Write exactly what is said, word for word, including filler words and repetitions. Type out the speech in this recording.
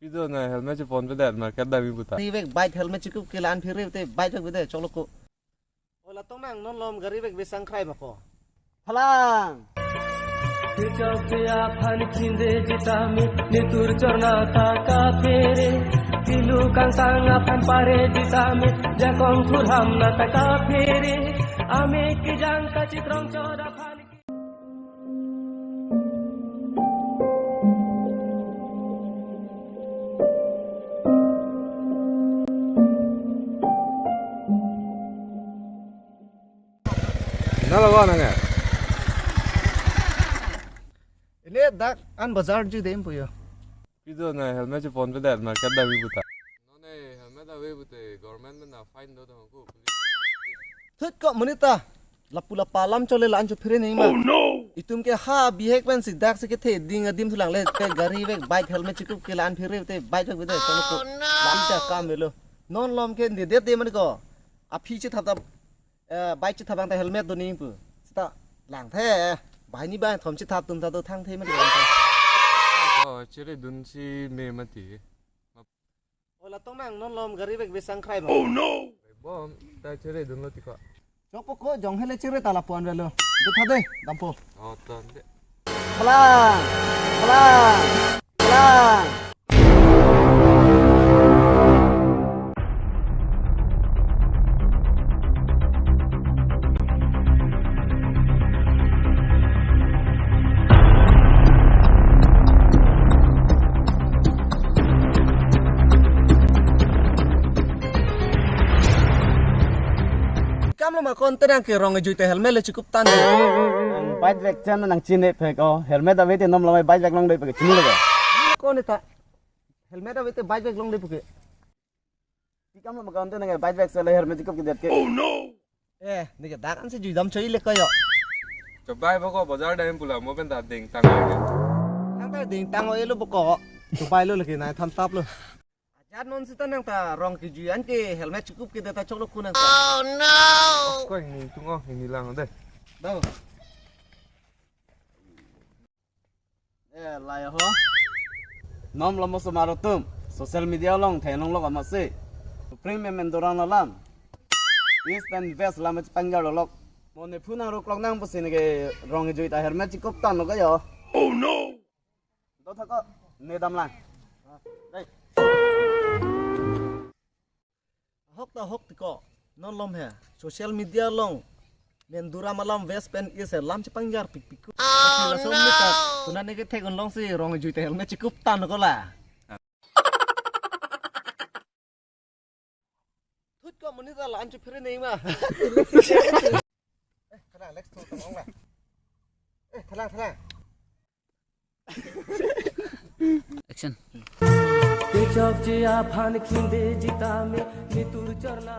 Ido na helmet cheponpedet market damji puta. Gari vek bike helmet chekup ke la-an phere te bike vek bede choklo ko. O latum nang non lom gari vek besang krai ma ko. Phalang. Kechokche aphan khinde jitame, nitur chorna ta kaphere. Kilu kangtang aphan pare jitame, jakong thurham na ta kaphere. Ame kejang kachikrong chot aphan. Na lawa nang eh. Ini dak an bazar ji dem puyo. Ido na helmet cheponpedet market damji puta. Non eh helmet ave pute government pen na fine do dong ko police. Thut ko monit ta. Lapu lapa alam chole la-an chophere nangma. Oh no! Itum ke ha bihek pensi dak si kethe ding adim thulang le te gari vek bike helmet chekup ke la-an phere te bike vek bede choklo ko. Oh no! Lam ta kam velo. Non lom ke ndedet de mani ko. Aphi chethap ta, eh, bike chethap abang ta helmet do nangji pu. Seta langthe. Banghini banghini thom chethap atum ta do thangthe mani ko. Oh, chere dunsi me mati. O latum nang non lom gari vek besang krai ma. Oh no! Bom, ta chere dunlo tiko. Chokpo ko jong hele chere ta lapu-an velo. Dutha de, dampo. Oh, ton de. Phalang, phalang, phalang. Kam lo ma konte nang ke rong ejui te helmet le chekup tan. Nang bike vek chen nang chini phe ko helmet ave te non lom bike vek longdoi phe chini lo. Ko ne ta helmet ave te bike vek longdoi phe. Kam lo ma konte nang bike vek se le helmet chekup kedet ke. Oh no! Eh, neke dak ansi juidam choi le ko yo. Chobai boko bazar dam pula mo pen ta ding tang lagi. Nang ta ding tang oi lo boko. Chobai lo lagi nai than tap lo. Ajat non sita nang ta rong kejui an ke helmet chekup kedet ta choklo ko nang ta. Oh no! Ko ini tung oh ini lang de. Dong. Eh, lai ho. Non lom osomar atum. Social media along theklong lok amatsi. Supreme Memendura alam. East and West lam chepangjar lok. Mo nephu nang ruklok nang pusi neke rong ejui ta helmet chekup tan lo ko yo. Oh no! Dotha ko, ne damlang. Dei. Ahok ta ahok tiko, non lom he, social media along, Menduram alam West pen East he lam chepangjar pikpik ko. Kasi laso mita, kuna neke thek-un longsi rong ejui te helmet chekup tan ko la. Thut ko monit ta la-an chophere nangma. Eh, thalang Lex thu tong la. Eh, thalang, thalang. Action. Kechokche aphan khinde jitame, nitur chorna